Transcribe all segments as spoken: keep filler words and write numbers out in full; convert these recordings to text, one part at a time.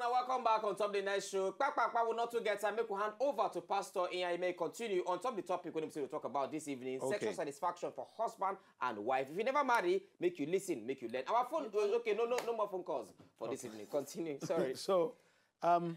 Now, welcome back on top of the night show. Kpa, kpa, kpa, we not to get time. Make we hand over to Pastor Ian. He may continue on top of the topic when we talk about this evening. Okay. Sexual satisfaction for husband and wife. If you never marry, make you listen, make you learn. Our phone, okay, no, no, no more phone calls for this evening. Continue. Sorry. So, um,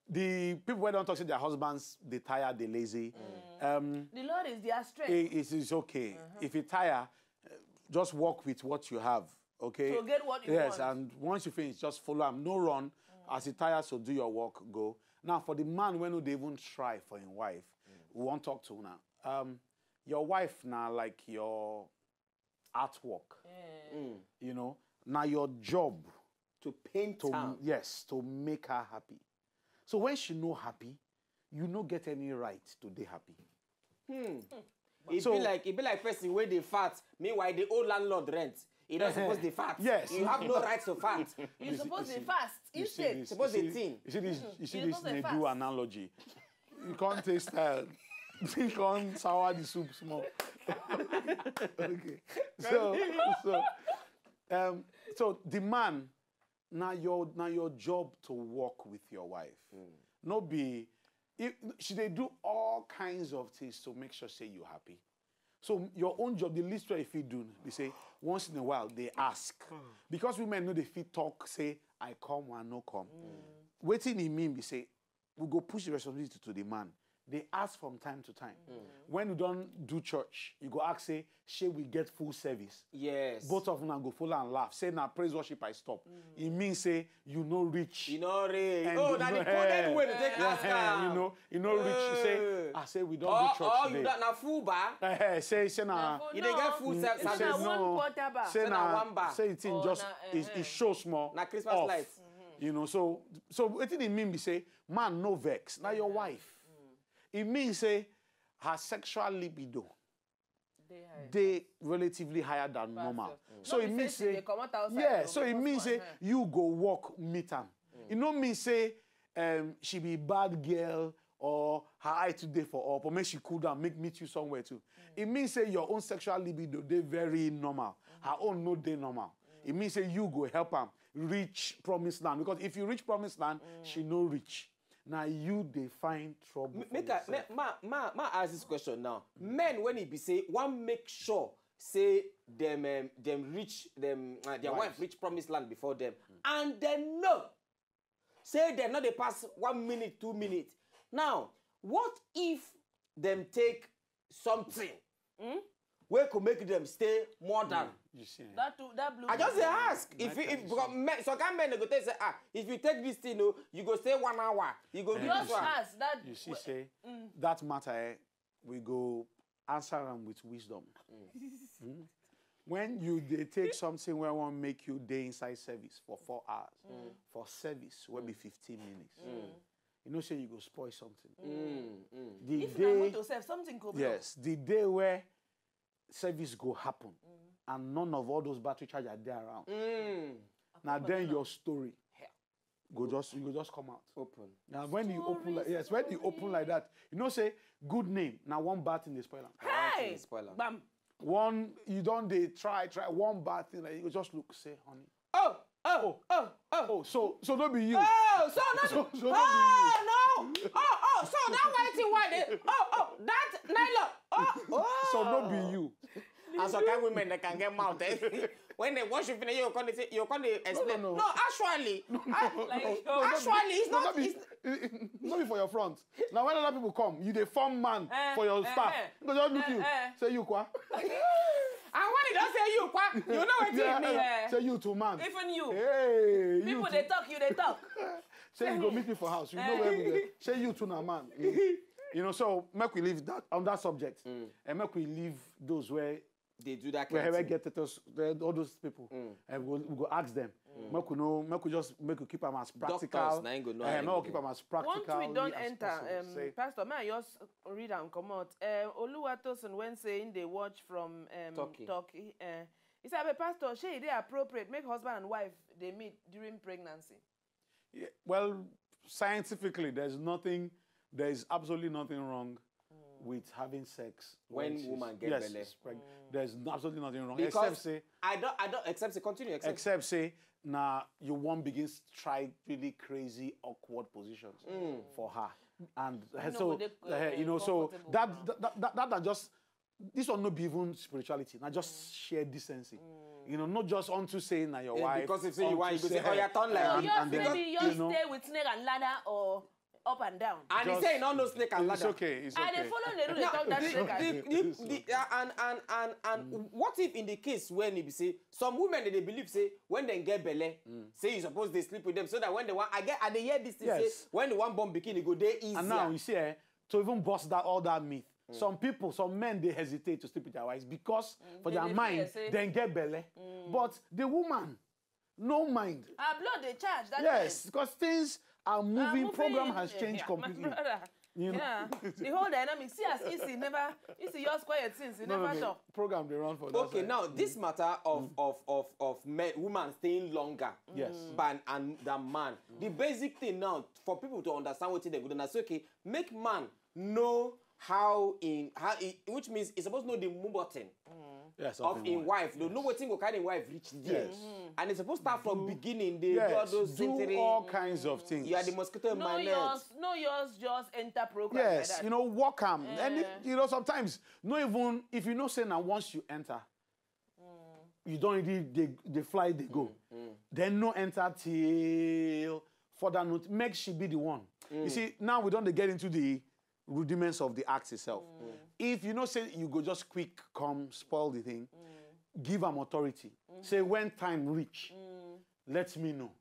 the people who don't talk to their husbands, they tired, they lazy. Um, The Lord is their strength. it, it is okay. If you tire, uh, just work with what you have. Okay. So get what you Yes, want. And once you finish, just follow him. No run. As he tires, so do your work, go. Now, for the man, when they even try for his wife, we won't talk to now. Um, your wife now, like your artwork. You know, now your job To paint to am. Yes, to make her happy. So when she no happy, you no get any right to dey happy. E be like e be like person wey dey fat. Meanwhile, the old landlord rent. E no suppose dey fat. Yes. You have no right to fat. You suppose to fast You see instead. this, Suppose you dey see, thin. You see this, you see You this suppose dey Nedu fast. Analogy. You can't taste style. You can't sour the soup small. Okay. So, so, um, so the man, now your now your job to work with your wife. No be, if, she they do all kinds of things to make sure say you happy. So your own job, the least way if you do, they say once in a while they ask because women know they fit talk say I come or I no come. Waiting in mean be say we go push the responsibility to the man. They ask from time to time. When you don't do church, you go ask say, shey we get full service? Yes. Both of them go follow and laugh. Say na praise worship I stop. It means say you no reach. You know, re- And oh, you that know, the coded eh, way to take ask am. You know, you know reach. You say, Eh. I say we don't Or, do church or today. you don't na full bar. Eh, eh, say say na. You dey get full No. service. You It's say not no. One quarter bar. Say So na na one bar. Say it in Oh, just na, it, eh, it shows more. Na Christmas Off. Light. You know, so so what it mean be say man no vex. Now your wife. It means say her sexual libido Dey high. They relatively higher than normal. So it means say, yeah, so it means say you go work meet am. It no mean say um, she be bad girl or her eye too dey for up or make she cool down, make meet you somewhere too. It means say your own sexual libido dey very normal. Her own no dey normal. It means say you go help am reach promised land, because if you reach promised land, she no reach. Na you dey find trouble. Make I ma ma ma ask this question now. Men, when e be say wan make sure say dem um, dem reach dem uh, their wife reach promised land before them, and dem know say dem no dey pass one minute, two minutes. Now, what if dem take something wey go make dem stay more than? You see, eh? That too, that blue. I just dey Blue. Ask if Make if am because men, some kind men dey go tell you say, ah, if you take this thing, oh, you go stay one hour, you go do Just this one. Ask that. You see, say that matter, eh, we go answer am with wisdom. Mm. When you dey take something where one make you dey inside service for four hours for service wey be fifteen minutes, you know say you go spoil something. The If na day, motor sef, something go blow. Yes, the day where service go happen and none of all those battery charger dey around, na then your story go just you go just come out. Open. Now when you open like, yes, when you open like that, you know say good name na one bad thing dey spoil am. Hey, Spoil am. Bam. One, you don dey try try one bad thing, like you go just look say, honey. Oh, oh, oh, oh. Oh, so so no be you. Oh, so no, So- so no be oh no, oh, oh, so that white thing, why dey, oh, oh, that nylon, oh, oh. So no be you. And some kind women, they can get mouth, eh? When they wash you finish, you come dey say, you come dey explain. no. No, actually, I- Like, oh, actually, it's No, not. no be, It's, it- it- no be for your front. Now when other people come, you dey form man Eh, for your eh, staff. eh. They just look Eh, you. Eh. Say you kwa. And when you don't say you kwa, you know what Yeah, it mean. Yeah. Say you to man. Even you. Hey, you People too. They talk, you they talk. Say you go meet me for house. You know where we dey. Say you to na man. You know, so make we leave that on that subject, and make we leave those where They do that kind wherever of thing. Get those, all those people, and we go, we go ask them. Make we know, make we just make we keep them as practical. Doctors, na him go know how Eh, him make we go. Keep them as One practical. tweet don't As enter. possible. Um, Say, Pastor, may I just read and come out? Uh, Oluwatosin, when saying they watch from um, Turkey. Turkey uh, he said, "But Pastor, shey e dey appropriate make husband and wife they meet during pregnancy?" Yeah, well, scientifically, there's nothing, there is absolutely nothing wrong with having sex When she's- woman get yes, belle. She's preg- There's absolutely nothing wrong. Because Except say, I don't, I don't, except say, continue, except. Except say, now you won't begin to try really crazy, awkward positions for her. And uh, so, uh, you know, so that, that, that, that, that just, this one no be even spirituality, not just sheer decency. You know, not just unto saying na your wife. Because if say you wife, you go say, "Oh, you're turn like and, and, and, maybe you just stay with snake and ladder or up and down. And he say no, no snake and ladder. It's okay. It's okay. And they follow the rule. They talk that snake and the, the, the, uh, and and and and what if in the case when he be say some women they believe say when they get belle, say you suppose they sleep with them so that when they want, I get, I dey hear this thing say when they want born pikin, it go dey easier. And now you see, eh, to even bust that all that myth, some people, some men, they hesitate to sleep with their wives because for their mind, they get belle. But the woman, no mind. Her blood they charge that. Yes, because things are moving. Program has changed completely. You know? Yeah. The whole dynamic. See as easy never, easy yours quiet since you never talk. Program they run for. Okay, now this matter of of of of men, woman staying longer, yes, than and than man. The basic thing now for people to understand what they go do, na say, okay, make man know how in how it, which means it's supposed to know the mumbotin of in wife. They know wetin go carry in wife reach there. And it's supposed to start from beginning. They do all those things. All kinds of things. You are the mosquito in my net. No yours just enter program. Yes, you know, work am. And you know, sometimes, not even if you know say now once you enter, you don't really, they, they fly, they go. Then no enter till further note. Make she be the one. You see, now we don't get into the rudiments of the act itself. If you know say you go just quick come spoil the thing, give am authority. Say when time reach, let me know.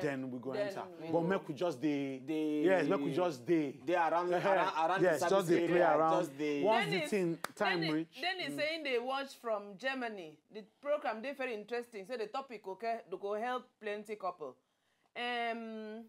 Then we go enter. But make we just dey, yes, make we just dey around, around, around. Yes, just dey play around. Once the thing time reach. Then he's saying they watch from Germany. The program they very interesting. So the topic, okay, go help plenty couple. Um,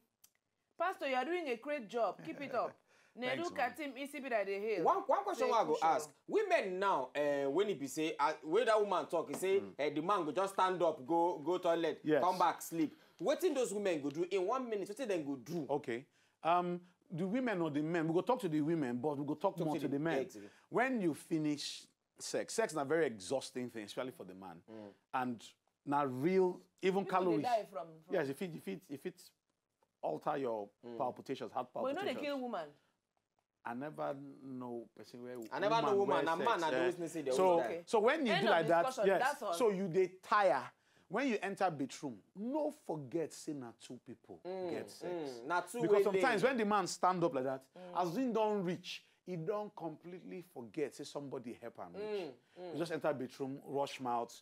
Pastor, you are doing a great job. Keep it up. Nedu Katim Isibida de Hill. One, one question I go ask. Women now, uh, when he be say, uh, when that woman talk, he say, uh, the man go just stand up, go go toilet, come back, sleep. What thing those women go do in one minute? What thing they go do? Okay. Um, the women or the men? We go talk to the women, but we go talk more to the men. When you finish sex, sex is a very exhausting thing, especially for the man. And now real, even calories. Yes, if it, if it, if it alter your palpitations, heart palpitations. But you know they kill woman. I never know person where I never know woman. A man, I always miss it. So when you do like that, yes. So you dey tire. When you enter bedroom, no forget say na two people get sex. Because sometimes when the man stand up like that, as he don't reach, he don't completely forget say somebody help him reach. You just enter bedroom, rush mouth,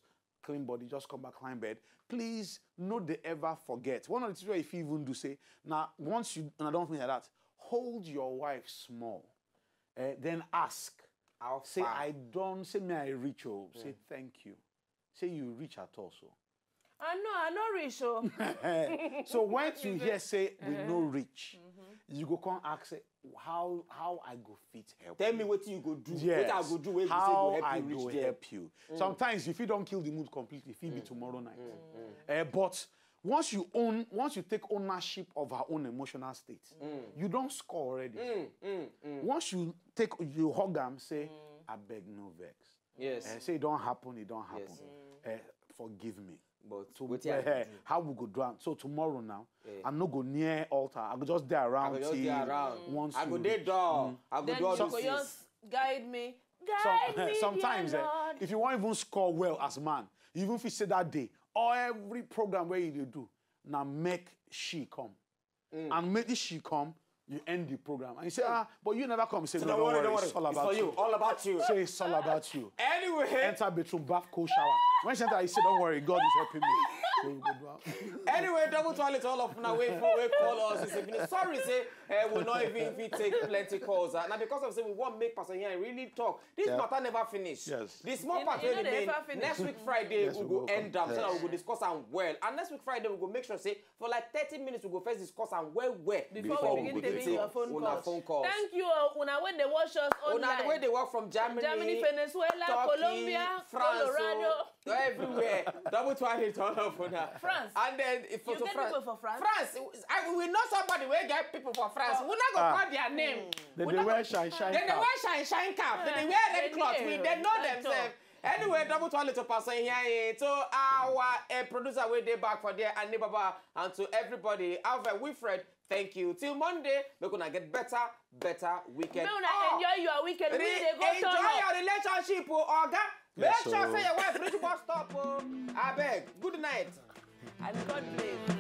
clean body, just come back, climb bed. Please, no they ever forget. One of the things where if you even do say, now once you, and I don't think like that, hold your wife small, eh, then ask. How say far? I don't say may I reach, oh, say thank you. Say you reach at all, so. I know, I know reach, oh. So once you hear say we no reach, you go come ask say, how how I go fit help. Tell me what you go do. Yes. What I go do, where you say go help you reach there. Help you. Sometimes if you don't kill the mood completely, if it be tomorrow night. Eh, but once you own, once you take ownership of her own emotional state, you don't score already. Once you take, you hug am, say, I beg no vex. Yes. Eh, say it don't happen, it don't happen. Eh, forgive me. But to, wetin I go do? How we go do am? So tomorrow now, I no go near altar. I go just dey around. I go just dey around. Once I go dey door. I go do all those things. Then you go just guide me. Guide me, sometimes, eh, if you want even score well as man, you even fit say that day or every program where you dey do, now make she come. And maybe she come, you end the program. And you say, ah, but you never come. Say, no, don't worry, don't worry. It's all about you. All about you. Say it's all about you. Anyway. Enter bedroom, bath, cold shower. When she enter, you say, don't worry, God is helping me. So you go do am. Anyway, double toilet all of now. Wait for wait call us. It's a sorry, say, eh, we'll not even if we take plenty calls. Uh, now because of say we want make person here really talk. This matter never finish. Yes. This small part wey remain. Next week Friday we go end am so that we go discuss am well. And next week Friday we go make sure say for like thirty minutes we go first discuss am well well before we begin taking your phone calls. Thank you, uh, una when they watch us online. Una wey dey work from Germany, Germany, Venezuela, Colombia, France, Colorado, everywhere. Double twirling all of una. France. And then if you get people for France. France, I, we know somebody wey get people for France. We not go call their name. They wear shine shine cap. They wear red cloth. We they know themselves. Anyway, double toilet to pass in here. Eh, to our uh, producer, we dey back for there, and Baba, and to everybody. Alfred Wilfred, thank you. Till Monday, make una get better, better weekend. Make una enjoy your weekend. We dey go Enjoy turn up. Your relationship, oh, Oga. Make Yes, sure oh. Say your wife reach bus stop, oh. Abeg, good night. And God bless.